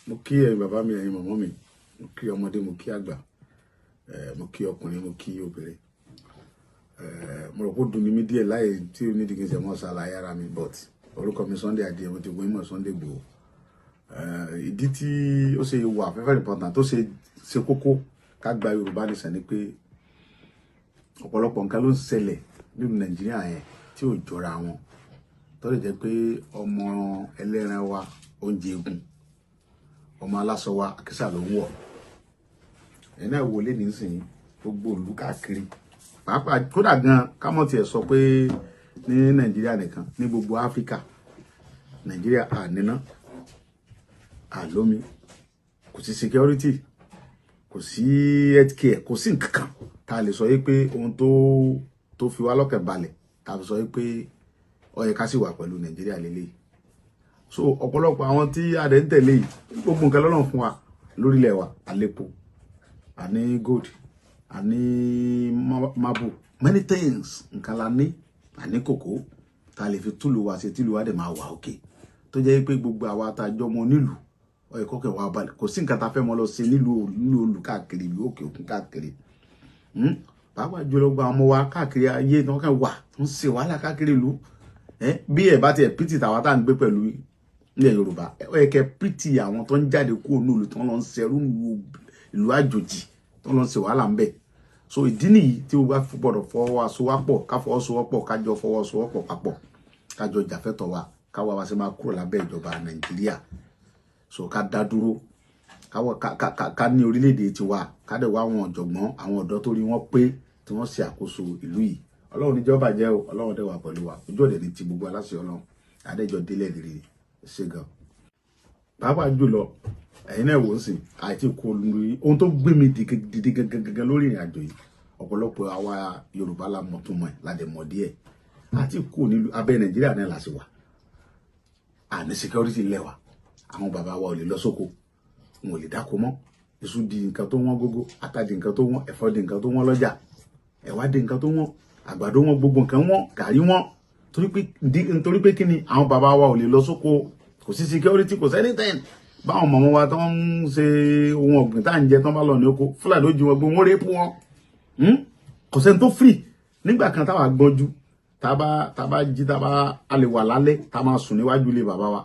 Mo kí ẹ̀yin bàbá mi, ẹ̀yin mọ̀mọ́ mi, mo kí ọmọdé, mo kí àgbà, mo kí ọkùnrin, mo kí obìnrin. Mo rò pé ó dùn ní mí díẹ̀ láì tí ó nídìí kí n ṣe mọ́ ṣàlàyé ara mi, but orúkọ mi Sunday Adéyẹmọ, tí gbóyún mọ̀ Sunday Igboho. Ìdí tí ó ṣe wà very very important, tó ṣe ṣe kókó ká gba Yorùbá nation ni pé ọ̀pọ̀lọpọ̀ nǹkan ló ń ṣẹlẹ̀ nínú Nàìjíríà yẹn tí ò jọra wọn, tó lè jẹ́ pé ọmọ ẹlẹ́ran wa oúnjẹ egun, ọmọ aláṣọ wa àkísà ló ń wọ̀. Ẹ̀yin náà wọlé nísìnyí, gbogbo ìlú káàkiri, pàápàá kódà gan kámọ́ tiẹ̀ sọ pé ní Nàìjíríà nìkan, ní gbogbo Áfíríkà, Nàìjíríà àníná àlómi, kò sí security, kò sí healthcare, kò sí nǹkan kan tá a lè sọ yìí pé ohun tó fi wá lọ́kàn balẹ̀ tá a fi sọ yìí pé ó yẹ ká sì wà pẹ̀lú Nàìjíríà lélẹ́yìí. So ọ̀pọ̀lọpọ̀ àwọn tí a dẹ̀ ń tẹ̀lé yìí, gbogbo nǹkan lọ́nà fún wa lórílẹ̀ wa, àlépo, àní gold, àní marble, many things nǹkan la ní, àní kòkó tá a lè fi túlù wa ṣe, tílù wa dẹ̀ máa wà òkè, tó jẹ́ pé gbogbo àwa tá a jọmọ nílùú, ó yẹ kọ́kẹ́ wa balẹ̀. Kò sí nǹkan tá a fẹ́ mọ́ lọ ṣe nílùú olù káàkiri, ìlú òkè òkun káàkiri, Pàápàá jùlọ gba àwọn ọmọ wa káàkiri ayé tí wọ́n kàn wà ń ṣe wàhálà káàkiri ìlú. Bí ẹ bá tiẹ̀ pity tàwa tá à ń gbé pẹ̀lú ilẹ̀ Yorùbá, ó yẹ kẹ́ pity àwọn tó ń jáde kúrò nílùú, tó ń lọ ń ṣẹrú ìlú àjòjì, tó ń lọ ń ṣe wàhálà ń bẹ̀. So ìdí nìyí tí gbogbo wa gbọ́dọ̀ fọwọ́sowọ́pọ̀, ká fọwọ́sowọ́pọ̀, kájọ fọwọ́sowọ́pọ̀ papọ̀, kájọ jàfẹ́tọ̀ wa, káwa wá sí máa kúrò lábẹ́ ìjọba Nàìjíríà. So ká dá dúró, káwọ ká ní orílẹ̀-èdè tiwa, ká dẹ̀ wá àwọn ọ̀jọ̀gbọ́n, àwọn ọ̀dọ́ tó rí wọ́n pé, tí wọ́n ṣe àkóso ìlú yìí. Ọlọ́run níjọba jẹ́ o. Ọlọ́run dẹ̀ wà pẹ̀lú wa. Ojú ọ̀dẹ̀ ní ti gbogbo aláṣẹ Ọlọ́run adéjọ délẹ̀ lérí ṣe gan. Pàápàá jùlọ, ẹ̀yin náà wò ó sìn àti kò lórí ohun tó gbé mi dìde gangan lórí ìrìn àjò yìí. Ọ̀pọ̀lọpọ̀ àwa Yorùbá la mọ̀ tó mọ̀ ẹ̀ la dẹ̀ mọ̀ díẹ̀ àti kò nílùú abẹ́ Nàìjíríà náà la sì wà. Àní security lẹ́wà, àwọn bàbá wa ò lè lọ sóko, wọn ò lè dáko mọ́. Iṣu di nǹkan tó wọ́n gógó, ata di nǹkan tó wọ́n, ẹ̀fọ́ di nǹkan tó wọ́n lọ́jà, ẹ̀wà di nǹkan tó wọ́n, àgbàdo wọ́n, gbogbo nǹkan wọ́n, gàrí wọ́n. Nítorí pé kí ni? Àwọn bàbá wa ò lè lọ sóko, kò sí security, kò sí anything. Báwọn mọ̀mọ́ wa tó ń ṣe ohun ọ̀gbìn tá à ń jẹ tán bá lọ ní oko, Fúlàní ó jí wọn gbé, wọn rape wọn. Kò sẹ́ni tó free. Nígbà kan táwa gbọ́njú, tá bá jí, tá bá a lè wà lálẹ́, tá máa sùn níwájú ilé bàbá wa,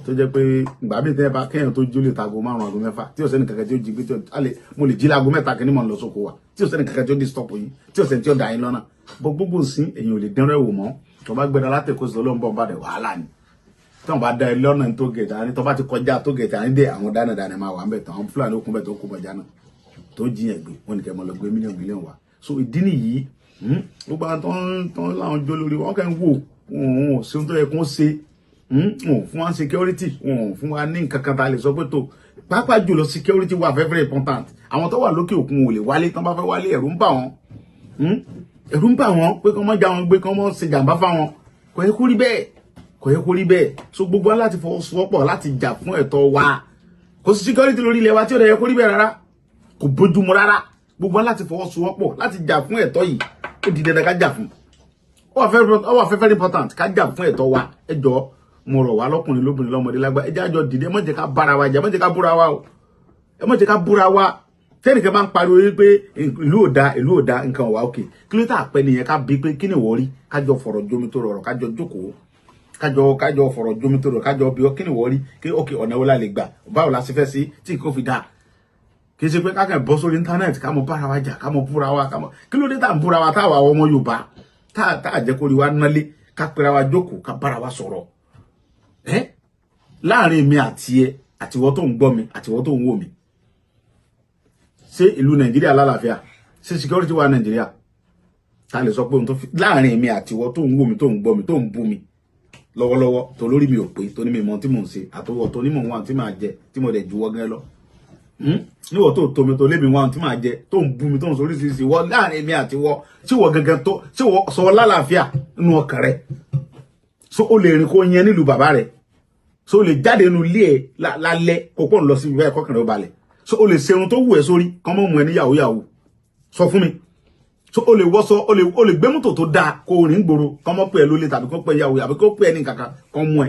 tó jẹ́ pé ìgbà míì tẹ́ bá kéèyàn tó jí, ó lè tago 5, aago 6, tí ò sẹ́ni kankan tí ó jí gbé, tí ó lè mo lè jí láago 3 kí ni mò ń lọ sóko wa, tí ò sẹ́ni kankan tí ó disturb yín, tí ò sẹ́ni tí ó dà yín lọ́nà bọ́. Gbogbo nsín èèyàn ò lè dẹ́rẹ́ wò mọ́. Tó bá gbẹdọ̀ látẹ̀kọ́ sí ọlọ́run bá dẹ̀ wàhálà ni. Tí wọ́n bá da ẹ lọ́nà tó gẹ̀ẹ́tì àní, tó bá ti kọjá tó gẹ̀ẹ́tì àní dé, àwọn dánadáná máa wà ń bẹ̀ tán, àwọn Fúlàní okùn bẹ̀ tó kó bọjá náà tó jiyàn gbé wọn ní kẹ́ mọ́ lọ gbé mílíọ̀nù mílíọ̀nù wá. So ìdí nìyí, gbogbo àwọn tó ń láwọn jó lórí wọn kàn ń wò, wọn ò ṣe ohun tó yẹ kó ṣe, wọn ò fún wa security, wọn ò fún wa ní nǹkan kan tá a lè sọ pé tó. Pàápàá jùlọ, security wà very very important. Àwọn tó wà lókè òkun ò lè wálé. Tán bá fẹ́ wálé, ẹ̀rù ń bà wọ́n, ẹ̀rù ń bà wọ́n pé kọ́ mọ́ já wọn gbé, kọ́ mọ́ ṣe jàǹbá fáwọn. Kò yẹ kó rí bẹ́ẹ̀, kò yẹ kó rí bẹ́ẹ̀. So gbogbo wa láti fọwọ́sowọ́pọ̀ láti jà fún ẹ̀tọ́ wa. Kò sí security lórí ilẹ̀ wa tí ó yẹ kó rí bẹ́ẹ̀ rárá, kò bójúmu rárá. Gbogbo wa láti fọwọ́sowọ́pọ̀ láti jà fún ẹ̀tọ́ yìí. Ó di dandan ká jà fún. Ó wà very important ká jà fún ẹ̀tọ́ wa. Ẹ jọ̀ọ́, mo rọ̀ wá, lọ́kùnrin, lóbìnrin, lọ́mọdé, lágbà, ẹ jẹ́ àjọ dìde. Ẹ má jẹ́ ká bára wa jà, ẹ má jẹ́ ká búra wa o, ẹ má jẹ́ ká búra wa. Tẹ́nìkan bá ń pariwo yìí pé ìlú ò da, ìlú ò da, nǹkan ò wá òkè, kí ló tà pẹ́ nìyẹn? Ká bí pé kí ni ìwọ rí, kájọ fọ̀rọ̀ jomi tó rọrọ̀, kájọ jókòó, kájọ fọ̀rọ̀ jomi tó rọrọ̀, kájọ bí ọ kí ni ìwọ rí, kí òkè ọ̀nà wo la lè gbà, báwo la ṣe fẹ́ sí tí nǹkan fi dáa. Kì í ṣe pé kákan bọ́ sórí internet, ká mọ bára wa jà, ká mọ búra wa, ká mọ. Kí ló dé tá à ń búra wa, tá àwa ọmọ Yorùbá, tá à jẹ́ kó rí wa nálé, ká pera wa jókòó, ká bára wa sọ̀rọ̀ ẹ́ láàrin mi àti ẹ, àtiwọ́ tó ń gbọ́ mi, àtiwọ́ tó ń wò mí? Ṣé ìlú Nàìjíríà lálàáfíà? Ṣé security wà Nàìjíríà ta lè sọ pé ohun tó fi láàrin mi àtiwọ́ tó ń wò mí, tó ń gbọ́ mi, tó ń bú mi lọ́wọ́lọ́wọ́, tó lórí mi ò pé, tó ní mi mọ tí mò ń ṣe, àtọwọ́ tó ní mò ń wá tí màá jẹ, tí mo dẹ̀ juwọ́ gẹ́ lọ níwọ̀ tó tó mi, tó lé mi wá tí màá jẹ, tó ń bú mi, tó ń sọ oríṣiríṣi wọ́ láàrin mi àtiwọ́, tí wọ́ gangan tó tí wọ́ sọ lálàáfíà nínú ọkàn rẹ̀? So o lè rìn kó yẹn nílùú bàbá rẹ̀? So o lè jáde nínú ilé ẹ lálẹ́ kó pọ̀ ń lọ síbi báyìí, kọ́kàn rẹ̀ ó balẹ̀? So o lè ṣe ohun tó wù ẹ́ sórí, kán mọ́ mú ẹ ní yahoo yahoo? Sọ fún mi. So o lè wọṣọ, o lè gbé mọ́tò tó dáa kó o rìn gbòòrò, kán mọ́ pè ẹ́ lólè tàbí kó pè ẹ́ yahoo àbí kó pè ẹ́ ní kankan kán mú ẹ?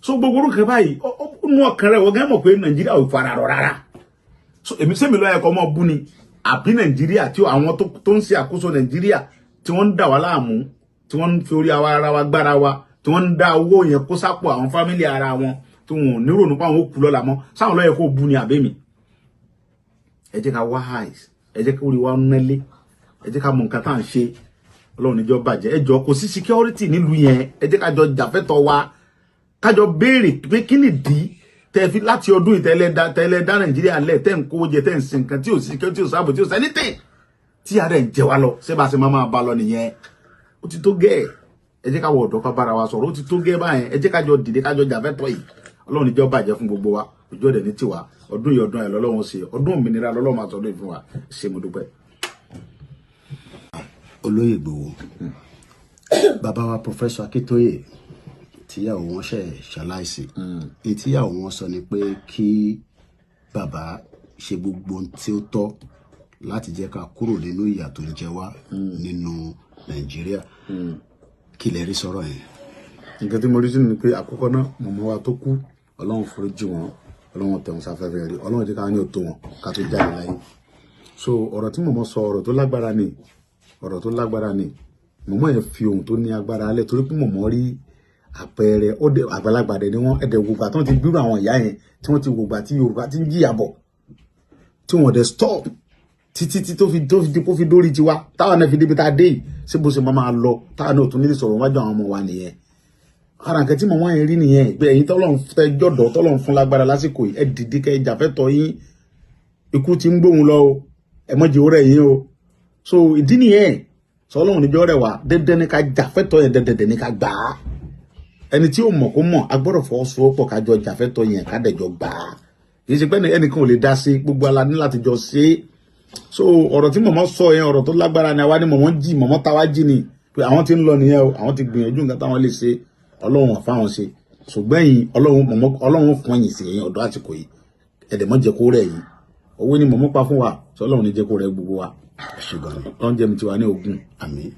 So gbogbo orúkọ báyìí, ó Nú ọkàn rẹ̀, wọ́n gán mọ̀ pé Nàìjíríà ò fara rọ rárá. So èmi sẹ́mi lọ́yẹ̀ kọ́ mọ́ bú ni, àbí Nàìjíríà tí àwọn tó ń ṣe àkóso Nàìjíríà, tí wọ́n ń dà wá láàmú, tí wọ́n ń fi orí ara wa gbára wa, tí wọ́n ń dá owó yẹn kó sápò àwọn family ara wọn, tí wọn ò ní rònú pé àwọn ó kú lọ́la mọ́, sáwọn lọ́yẹ̀ kó bú ni, àbí mi? Ẹ jẹ́ ká wise, ẹ jẹ́ kó rí wa nẹ́lé, ẹ jẹ́ ká mọ nǹkan tá à ń ṣe. Ọlọ́run níjọ́ bàjẹ́. Ẹ jọ, kò sí security nílùú yẹn. Ẹ jẹ́ ká jọ jàfẹ́tọ̀ wa, ká jọ béèrè pé kí nìdí tẹ́ fi láti ọdún ìtẹ́lẹ̀ dá Nàìjíríà lẹ̀, tẹ́ ń kówó jẹ, tẹ́ ń sin nǹkan tí ò sí security, tí ò sáàbò, tí ò sí anything, tí ara ẹ̀ ń jẹ wá lọ. Ṣé bá ṣe máa máa bá lọ nìyẹn? Ó ti tó gẹ́ẹ̀. Ẹ jẹ́ ká wọ ọ̀dọ́, ká bára wa sọ̀rọ̀. Ó ti tó gẹ́ẹ̀ báyẹn. Ẹ jẹ́ ká jọ dìde, ká jọ jàfẹ́tọ̀ yìí. Ọlọ́run níjọ́ bàjẹ́ fún gbogbo wa. Ojú ọ̀dẹ̀ ní tiwa. Ọdún yìí, ọdún ẹ̀ lọ́lọ́run ṣe, ọdún òmìnira lọ́lọ́run máa sọdún yìí fún wa. Ṣé mo dúpẹ́. Olóyè Ìgbòho, bàbá wa Professor Akíntóyè, tíyàwó wọn ṣe ṣaláìsí, èyí tíyàwó wọn sọ ni pé kí bàbá ṣe gbogbo ohun tí ó tọ́ láti jẹ́ ká kúrò nínú ìyà tó ń jẹ wá nínú Nàìjíríà. Kí lẹ rí sọ̀rọ̀ yẹn? Nǹkan tí mo rí sínú ni pé, àkọ́kọ́ náà, mọ̀mọ́ wa tó kú, Ọlọ́run foríjì wọn, Ọlọ́run tẹ̀ wọ́n sáfẹ́fẹ́ rí, Ọlọ́run jẹ́ ká ní òtó wọn ká tó jáde láyé. So ọ̀rọ̀ tí mọ̀mọ́ sọ, ọ̀rọ̀ tó lágbára ni, ọ̀rọ̀ tó lágbára ni. Mọ̀mọ́ yẹn fi ohun tó ní agbára alẹ́, torí pé mọ̀mọ́ rí àpẹẹrẹ ó dé. Àgbàlagbà dẹ̀ ni wọ́n. Ẹ̀dẹ̀ wògbà tí wọ́n ti bírò àwọn ìyá yẹn, tí wọ́n ti wògbà tí Yorùbá ti ń jìyà bọ̀, tí wọ́n dẹ̀ stop títí tí tó fi di kó fi dórí tiwa, táwọn náà fi débi tá a dé yìí. Ṣé bó ṣe máa máa lọ, táwọn náà tún nílé sọ̀rọ̀ wájú àwọn ọmọ wa nìyẹn? Ara nǹkan tí mọ̀mọ́ yẹn rí nìyẹn, pé ẹ̀yin tọ́lọ́run fẹ́ jọ̀dọ̀, tọ́lọ́run fún lágbára lásìkò yìí, ẹ dìde kẹ́ ẹ jàfẹ́tọ̀ yín. Ikú ti ń gbóhùn lọ o, ẹ mọ̀jẹ̀ ó rẹ̀ yín o. So ìdí nìyẹn sọ, Ọlọ́run níjọ́ rẹ̀ wá. Dandan ní ká jàfẹ́tọ̀ yẹn, dandan ní ká gbà á. Ẹni tí ó mọ̀ kó mọ̀, a gbọ́dọ̀ fọwọ́sowọ́pọ̀, ká jọ jàfẹ́tọ̀ yẹn, ká dẹ̀jọ gbà á. Kì í ṣe pé ẹnìkan ò lè dá sí, gbogbo ala ní láti jọ ṣe é. So ọ̀rọ̀ tí mọ̀mọ́ sọ yẹn, ọ̀rọ̀ tó lágbára ni. Àwa ni mọ̀mọ́ jí, mọ̀mọ́ táwa jí ni pé àwọn tí ń lọ nìyẹn o. Àwọn ti gbìyànjú nǹkan táwọn lè ṣe, Ọlọ́run àfáwọn ṣe. Ṣùgbọ́n yìí, Ọlọ́run mọ̀mọ́, Ọlọ́run fún ẹ̀yìn sí ẹ̀yìn ọ̀dọ́ àsìkò yìí. Ẹ̀dẹ̀ mọ́ jẹ́ kó rẹ̀ yìí. Owó ni mọ̀mọ́ pa fún wa sọ, Ọlọ́run ní jẹ́ kó rẹ̀ gbogbo wa. Ṣùgbọ́n Ọlọ́run jẹ́ mi tiwa ní ogun. Àmín.